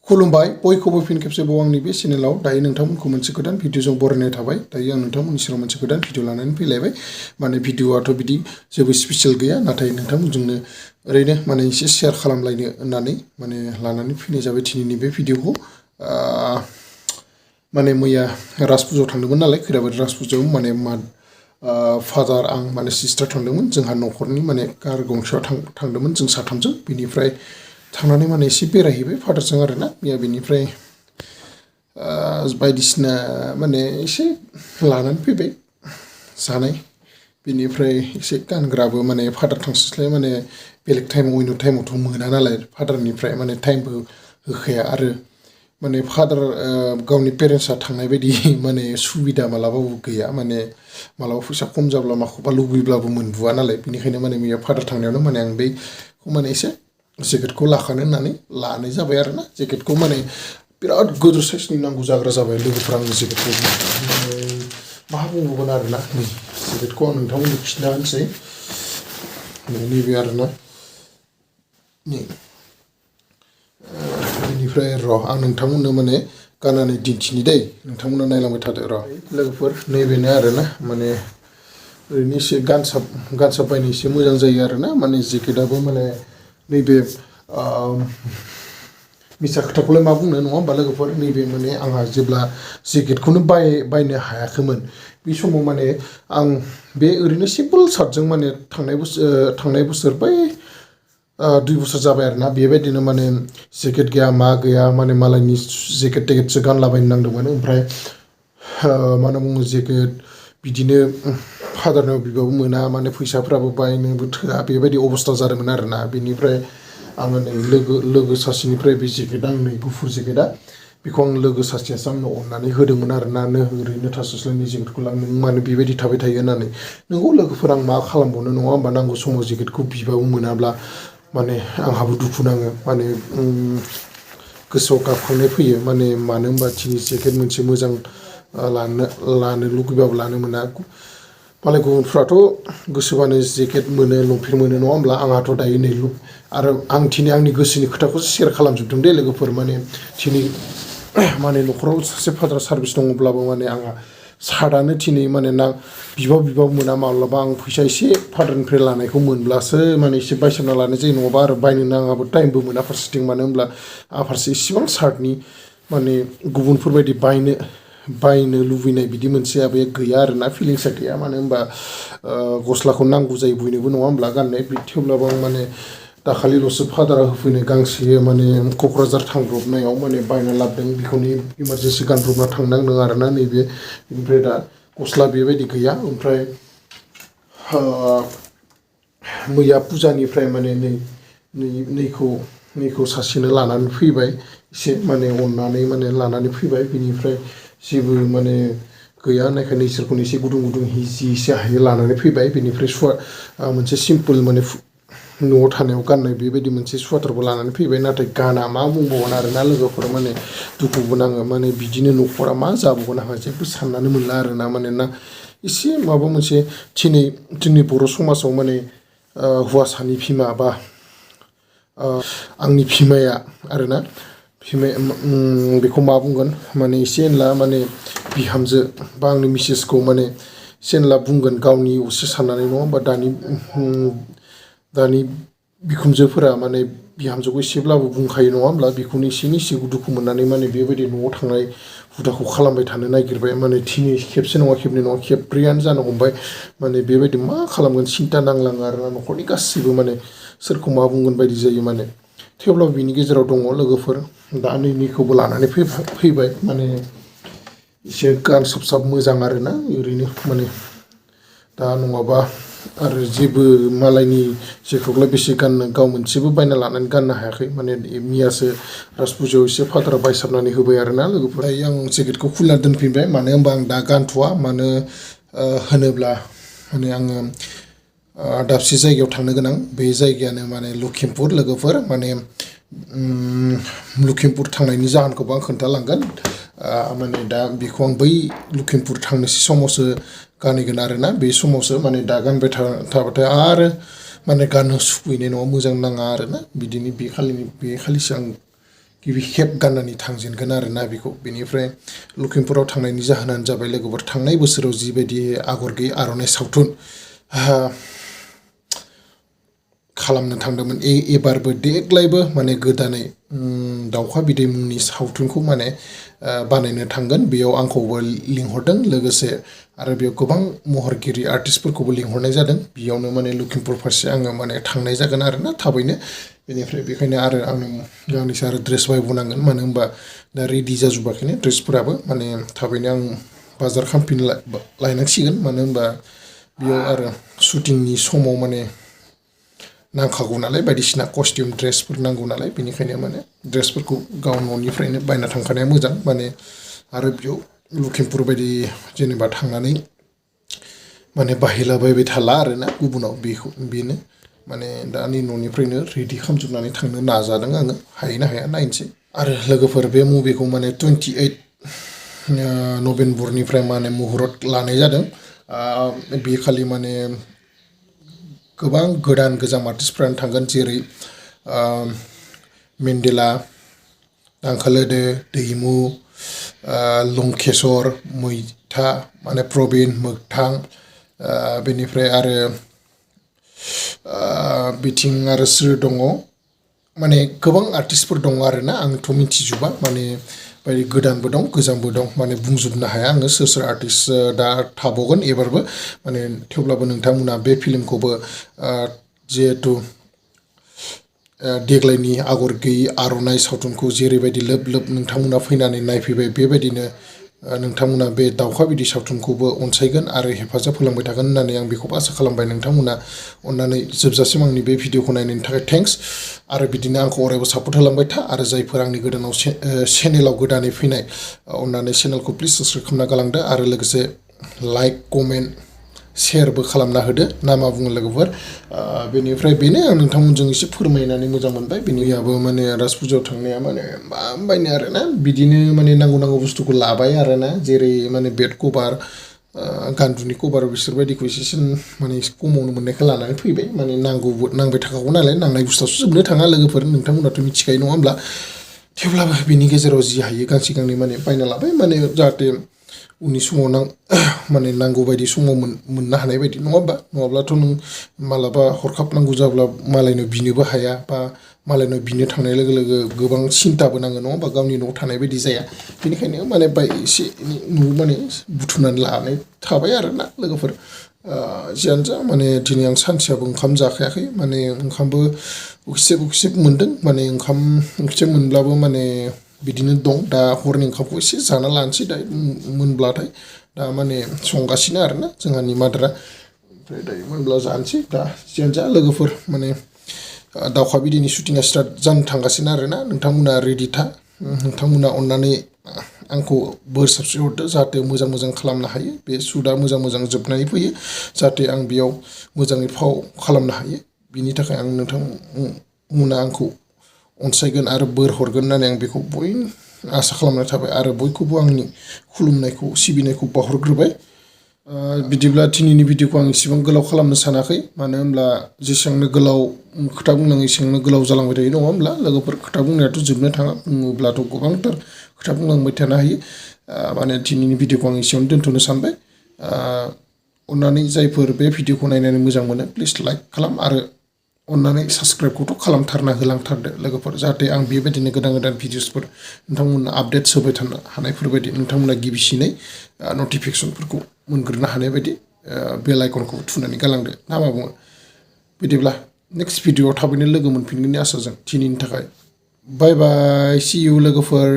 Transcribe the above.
खुलुमबाय बयखौबो फिन खेबसेबाव आंनि बे चेनेलाव दायो नोंथांमोनखौ मोनसे गोदान भिडिअजों बरायनाय थाबाय दायो आं नोंथांमोननि सेराव मोनसे गोदान भिडिअ लानानै फैलायबाय माने भिडिअआथ' बिदि जेबो स्पेसियेल गैया नाथाय नोंथांमोनजोंनो ओरैनो माने एसे शेयार खालामलायनो होननानै माने लानानै फैनाय जाबाय दिनैनि बे भिडिअखौ माने मैया राज फुजायाव थांदोंमोन नालाय खैराबारि राज फुजायाव माने फादार आं माने सिस्टार थांदोंमोन जोंहा न'खरनि माने कार गंसेयाव थांदोंमोन जों साथामजों बिनिफ्राय थांनानै माने एसे बेरायहैबाय फादारजों आरोना मैया बिनिफ्राय बायदिसिना माने एसे लानानै फैबाय जानाय बिनिफ्राय एसे गानग्राबो माने फादार थांस्लाय माने बेलेग टाइमाव अयन' टाइमावथ' मोना नालाय फादारनिफ्राय माने टाइमबो होखाया आरो माने फादार गावनि पेरेन्टसा थांनाय बायदि माने सुबिदा मालाबाबो गैया माने मालाबा फैसा खम जाब्ला माखौबा लुबैब्लाबो मोनबोआ नालाय बिनिखायनो माने मैया फादार थांनायावनो माने आं बेखौ माने एसे जेकेटखौ लाखानो होननानै लानाय जाबाय आरोना जेकेटखौ माने बिराद गोदोर साइजनि नांगौ जाग्रा जाबाय लोगोफोरा आंनि जेकेटखौ मा बुंबावगोन आरोना नै जेकेटखौ आं नोंथांमोननो खिन्था होनोसै नैबे आरोना नै बेनिफ्राय र' आं नोंथांमोननो माने गाननानै दिन्थिनि दै नोंथांमोना नायलांबाय थादो र' लोगोफोर नैबेनो आरोना माने ओरैनो एसे गानसाब बायनो एसे मोजां जायो आरोना माने जेकेटआबो माने नैबे मिसा खोथाखौलाय मा बुंनो नङा होमबा लोगोफोर नैबे माने आंहा जेब्ला जेकेटखौनो बायनो हायाखैमोन बे समाव माने आं बे ओरैनो सिम्पोल सार्टजों माने थांनाय बोसोर बै 2 बोसोर जाबाय आरोना बेबायदिनो माने जेकेट गैया मा गैया माने मालायनि जेकेट टेकेटसो गानलाबायनो नांदोंमोन ओमफ्राय मा होनना बुङो जेकेट बिदिनो फादारनाव बिबाबो मोना माने फैसाफ्राबो बायनोबो थोआ बेबायदि अबस्था जादोंमोन आरोना बेनिफ्राय आङो नै लोगो सासेनिफ्राय बे जेकेटआ आं नै गुफुर जेकेटआ बेखौ आं लोगो सासेयासो आंनो अननानै होदोंमोन आरोना ओरैनो थास्लायस्लायनि जेकेटखौ लांनो मानो बेबायदि थाबाय थायो होननानै नोंगौ लोगोफोर आं मा खालामबावनो नङा होमबा नांगौ समाव जेकेटखौ बिबाबो मोनाब्ला माने आंहाबो दुखु नाङो माने गोसोआव गाबखांनाय फैयो माने मानो होनबा दिनै जेकेट मोनसे मोजां लानो लुगैबाबो लानो मोना मालाय गुबुनफ्राथ' गोसोबानो जेकेट मोनो लंपेन्ट मोनो नङा होमब्ला आंहाथ' दायो नै आरो आं दिनै आंनि गोसोनि खोथाखौसो शेयार खालामजोबदों दे लोगोफोर माने दिनै माने न'खराव सासे फादार सार्भिस दङब्लाबो माने आंहा सार्टआनो दिनै माने बिबाबो मोना माब्लाबा आं फैसा एसे फादारनिफ्राय लानायखौ मोनब्लासो माने एसे बायस'ना लानाय जायो नङाबा आरो बायनो नाङाबो टाइमबो मोना फारसेथिं मानो होनब्ला आंहा फारसे इसेबां सार्टनि माने गुबुनफोरबायदि बायनो लुबैनाय बिदि मोनसे बे गैया आरोना फिलिंसा गैया मानो होनबा गस्लाखौ नांगौ जायो बयनोबो नङा होमब्ला गाननाय थेवब्लाबो आं माने दाखालिल'सो फादारा होफैनाय गांसे माने क'क्राझार थांब्रबनायाव माने बायना लाबोदों बेखौनो इमारजेन्सि गानब्रबना थांनांदों आरोना नैबे ओमफ्राय दा गस्ला बेबायदि गैया ओमफ्राय मैया फुजानिफ्राय माने नैखौ सासेनो लानानै फैबाय एसे माने अननानै माने लानानै फैबाय बिनिफ्राय जेबो माने गैया होननायखायनो इसोरखौनो एसे गुदुं जि एसे हायो लानानै फैबाय बिनिफ्राय मोनसे सिम्पोल माने न'आव थानायाव गाननाय बेबायदि मोनसे सुवाटारबो लानानै फैबाय नाथाय गाना मा बुंबावगोन आरोना लोगोफोर माने दुखुबो नाङो माने बिदिनो न'खरा मा जाबावगोन आंहा जेबो साननानै मोनला आरोना माने ना एसे माबा मोनसे जोंनि बर' समाजाव माने हौवासानि बिमा बा आंनि बिमाया आरोना बेखौ मा बुंगोन माने एसे एनला माने बिहामजो बा आंनि मिसेसखौ माने एसे एनला बुंगोन गावनि असे साननानै नङा होमबा दानि बिखुनजोफोरा माने बिहामजोखौ एसेब्लाबो बुंखायो नङा होमब्ला बेखौनो एसे दुखु मोननानै माने बेबायदि न'आव थांनाय हुदाखौ खालामबाय थानो नागिरबाय माने खेबसे नङा खेबनै नङा खेबब्रैयानो जानो हमबाय माने बेबायदि मा खालामगोन सिन्था नांलाङो आरोना न'खरनि गासैबो माने सोरखौ मा बुंगोन बायदि जायो माने थेवब्लाबो बिनि गेजेराव दङ लोगोफोर दा नैखौबो लानानै फैबाय माने एसे गानसाब मोजां आरोना ओरैनो माने दा नङाबा आरो जेबो मालायनि जेकेटखौलाय बेसे गाननो गाव मोनसेबो बायना लानानै गाननो हायाखै माने मैयासो राज फुजायाव एसे फादारा बायसाबनानै होबाय आरोना लोगोफोर आं जेकेटखौ खुलिना दोनफिनबाय मानो होनबा आं दा गानथ'वा मानो होनोब्ला माने आङो दाबसे जायगायाव थांनो गोनां बे जायगायानो माने लखिमपुर लोगोफोर माने लखिमपुर थांनायनि जाहोनखौबो आं खोन्थालांगोन माने दा बेखौ आं बै लखिमपुर थांनोसै समावसो गानहैगोन आरोना बे समावसो माने दा गानबाय थाबाथाय आरो माने गाननो सुखुयैनाय नङा मोजां नाङा आरोना बिदिनो बे खालिसो आं गिबि खेब गाननानै थांजेनगोन आरोना बेखौ बेनिफ्राय लखिमपुराव थांनायनि जाहोनानो जाबाय लोगोफोर थांनाय बोसोराव जिबायदि आगर गैयै आर'नाइ सावथुन खालामनो थांदोंमोन एबारबो देग्लायबो माने गोदानै दाउखा बिदै मुंनि सावथुनखौ माने बानायनो थांगोन बेयाव आंखौबो लिंहरदों लोगोसे आरो बेयाव गोबां महरगिरि आर्टिस्टफोरखौबो लिंहरनाय जादों बेयावनो माने लखिमपुर फारसे आङो माने थांनाय जागोन आरोना थाबैनो बेनिफ्राय बेखायनो आरो आंनो गांनैसो आरो ड्रेस बायबावनांगोन मानो होनबा दा रेडि जाजोबाखैनो ड्रेसफोराबो माने थाबैनो आं बाजार खालामफिन लायनांसिगोन मानो होनबा बेयाव आरो शुटिंनि समाव माने नांखागौ नालाय बायदिसिना कस्टिउम ड्रेसफोर नांगौ नालाय बेनिखायनो माने ड्रेसफोरखौ गाव न'निफ्रायनो बायना थांखानाया मोजां माने आरो बेयाव लखिमपुर बायदि जेनेबा थांनानै माने बाहायलाबायबाय थाला आरोना गुबुनाव बेनो माने दानि न'निफ्रायनो रेडि खालामजोबनानै थांनो नाजादों आङो हायो ना हाया नायनोसै आरो लोगोफोर बे मुभिखौ माने 28 नभेम्बरनिफ्राय माने मुहुरत लानाय जादों बे खालि माने गोबां गोदान गोजाम आर्टिस्टफ्रानो थांगोन जेरै मेन्डेला दांखालोदो दैमु लंकेशर मैथा माने प्रबिन मोगथां बेनिफ्राय आरो बिथिं आरो सोर दङ माने गोबां आर्टिस्टफोर दङ आरोना आंथ' मिथिजोबा माने बायदि गोदानबो दं गोजामबो दं माने बुंजोबनो हाया आङो सोर सोर आर्टिस्ट दा थाबावगोन एबारबो माने थेवब्लाबो नोंथांमोना बे फिल्मखौबो जिहेथु देग्लायनि आगर गैयै आर'नाइ सावथुनखौ जेरैबायदि लोब लोब नोंथांमोना फैनानै नायफैबाय बेबायदिनो नोंथांमोना बे दाउखा बिदै सावथुनखौबो अनसायगोन आरो हेफाजाब होलांबाय थागोन होननानै आं बेखौबो आसा खालामबाय नोंथांमोना अननानै जोबजासिम आंनि बे भिडिअखौ नायनायनि थाखाय थेंक्स आरो बिदिनो आंखौ अरायबो सापर्ट होलांबाय था आरो जायफोर आंनि गोदानाव चेनेलाव गोदानै फैनाय अननानै चेनेलखौ प्लिज साबस्क्राइब खालामना गालांदो आरो लोगोसे लाइक कमेन्ट शेयारबो खालामना होदो ना मा बुङो लोगोफोर बेनिफ्राय बेनो आं नोंथांमोनजों एसे फोरमायनानै मोजां मोनबाय बेनियाबो माने राजफुजायाव थांनाया माने मा बायनो आरोना बिदिनो माने नांगौ बुस्थुखौ लाबाय आरोना जेरै माने बेड कभार गान्दुनि कभार बिसोरबायदिखौ एसे माने खमावनो मोननायखौ लानानै फैबाय माने नांबाय थाखागौ नालाय नांनाय बुस्थुआसो जोबनो थाङा लोगोफोर नोंथांमोनाथ' मिथिखायो नङा होमब्ला थेवब्लाबो बिनि गेजेराव जि हायो गांसे गांनै माने बायना लाबाय माने जाहाथे उननि समाव माने नांगौ बायदि समाव मोननो हानाय बायदि नङा होमबा नङाब्लाथ' नों मालाबा हरखाब नांगौ जाब्ला मालायनो बिनोबो हाया बा मालायनाव बिनो थांनाय लोगो लोगो गोबां सिन्थाबो नाङो नङा होमबा गावनि न'आव थानाय बायदि जाया बेनिखायनो माने एसे न'आव माने बुथुमनानै लानाय थाबाय आरोना लोगोफोर जियानो जा माने दिनै आं सानसेयाबो ओंखाम जाखायाखै माने ओंखामबो उखैसेब मोनदों माने ओंखाम उखैसेब मोनब्लाबो माने बिदिनो दं दा हरनि ओंखामखौ एसे जाना लानोसै दा मोनब्लाथाय दा माने संगासिनो आरोना जोंहानि मादारा ओमफ्राय दायो मोनब्ला जानोसै दा जियानो जा लोगोफोर माने दाउखा बिदैनि शुटिंआ स्टार्ट जानो थांगासिनो आरोना नोंथांमोना रेडि था नोंथांमोना अननानै आंखौ बोर साबस्रि हरदो जाहाथे मोजां खालामनो हायो बे शुटआ मोजां जोबनानै फैयो जाहाथे आं बेयाव मोजाङै फाव खालामनो हायो बिनि थाखाय आं नोंथांमोना आंखौ अनसायगोन आरो बोर हरगोन होननानै आं बेखौ आसा खालामनाय थाबाय आरो बयखौबो आंनि खुलुमनायखौ सिबिनायखौ बावहरग्रोबाय बिदिब्ला दिनैनि भिडिअखौ आं इसेबां गोलाव खालामनो सानाखै मानो होनब्ला जेसेबांनो गोलाव खोथा बुंलाङो एसेबांनो गोलाव जालांबाय थायो नङा होमब्ला लोगोफोर खोथा बुंनायाथ' जोबनो थाङा बुङोब्लाथ' गोबांथार खोथा बुंलांबाय थानो हायो माने दिनैनि भिडिअखौ आं एसेयावनो दोनथ'नो सानबाय अननानै जायफोर बे भिडिअखौ नायनानै मोजां मोनो प्लिज लाइक खालाम आरो अननानै साबस्क्राइबखौथ' खालामथारना होलांथारदो लोगोफोर जाहाथे आं बेबायदिनो गोदान भिडिअसफोर नोंथांमोननो आपडेट्स होबाय थानो हानायफोरबायदि नोंथांमोना गिबिसिनै नटिफिकेसनफोरखौ मोनग्रोनो हानाय बायदि बेल आइकनखौ थुनानै गालांदो ना मा बुङो बिदिब्ला नेक्स्ट भिडिअआव थाबैनो लोगो मोनफिनगोननि आसाजों दिनैनि थाखाय बाय बाय सि इउ लोगोफोर